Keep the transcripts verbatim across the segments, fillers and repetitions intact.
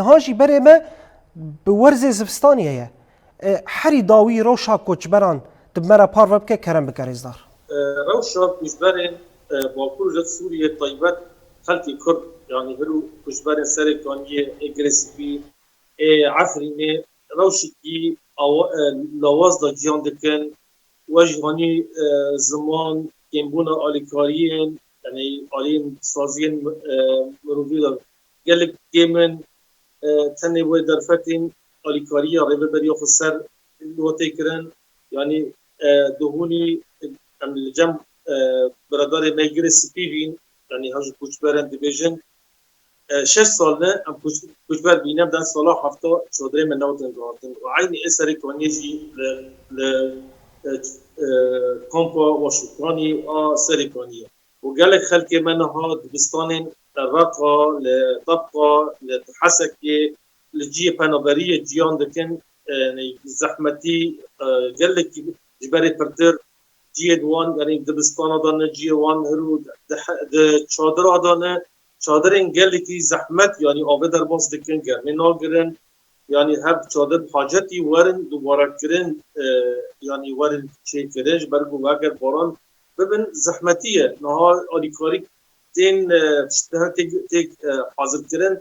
Niha jî berê me bi werzê zivistanê ye. E, herî dawî rewşa koçberan tu bi me re parve bike, kerem bike rêzdar. E, rewşa koçberên, e, Bakur û Sûriyê, taybet xelkê Kurd, yanî hir û koçberên Serê Kaniyê, ê Girê Spî, ê Efrînê, rewşekî awa-, e, lawaz de ciyan dikin. We jî hanî, e, ziman, kêmbûna alîkariyên, yanî aliyên saziyên, e, mirovî de gelek kêm in, e, tenê wê derfetên alîkariya rêveberiya xweser li we tê kirin. Yanî, e, dihûnî em li cem, e, biradarê me Girê Spî bîn, yanî hej koçberan dibêjin, e, şeş sal ne em koç-, koçber bîne, dem sala hefta çadirê me nehatin guhartin. Û eynî ê Serê Kaniyê jî li, li, e, e, kampa Waşûkanî a Serê Kaniyê. Û gelek xelkê me niha dibistanên li Reqa, li Tebqa, li Hesekê, li cihê penaberiyê ciyan dikin. E, zehmetî, e, gelekî ji berê pirtir cihê di wan, yanî dibistana de ne cihê wan hir û di, di çadira de ne. Çadirên gelekî zehmet, yanî avê derbas dikin, germê nagirin. Yanî hev çadir hacetî werin dubarekirin, e, yanî werin çêkirin, ji ber ku veger baran bibin zehmetî ye. Niha alîkarî tên, e, tişt-, têk, têk, e, hazirkirin.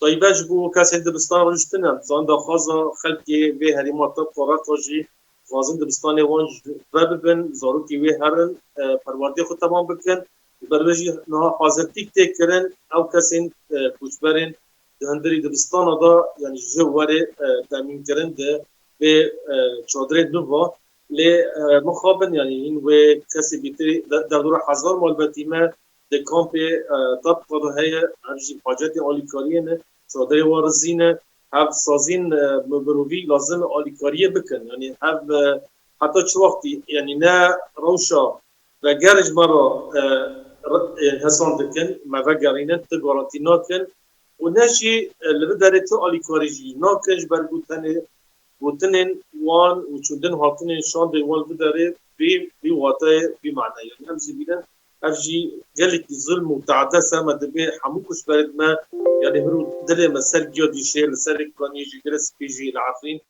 Taybet ji bo kesên dibistan rûniştin e. Zan daxwaza xelkê vê herêma Tebqa Reqa jî dixwazin dibistanê wan ji ve bibin, zarokê wê herin, e, perwerdê xwe temam bikin. Ji ber vê jî niha hazirtîk tê kirin, ew kesên, e, koçberên di hundirî dibistana de, yanî ji werê, e, temîn kirin di vê, e, çadirê nû ve. Lê, e, mixabin, yanî hîn wê kesê bîtirî de-, derdora hezar malbetî me di kampê, e, Tebqa de heye, ev jî hacetê alîkariyê ne, çadirê wan rizî ne, hev sazîn, e, mirovî lazim e alîkariyê bikin. Yanî hev, e, heta çi wextî, yanî ne rewşa veger ji me re, e, re-, e, hesan dikin, me vegerînin, ti garantî nakin û ne jî, e, li vê derê ti alîkarî jî nakin, ji ber ku tenê gotinên wan û çûndin hatinên şandê wan li vê derê bî, bî wateyê, bî maneyê. Yanî em jî bînin, ev jî gelekî zulm û teade ser me dibe, hemû koçberên me, yanî hir û dilê me ser giya dîşê, li Serê Kaniyê jî, Girê Spî jî, li Efrîn,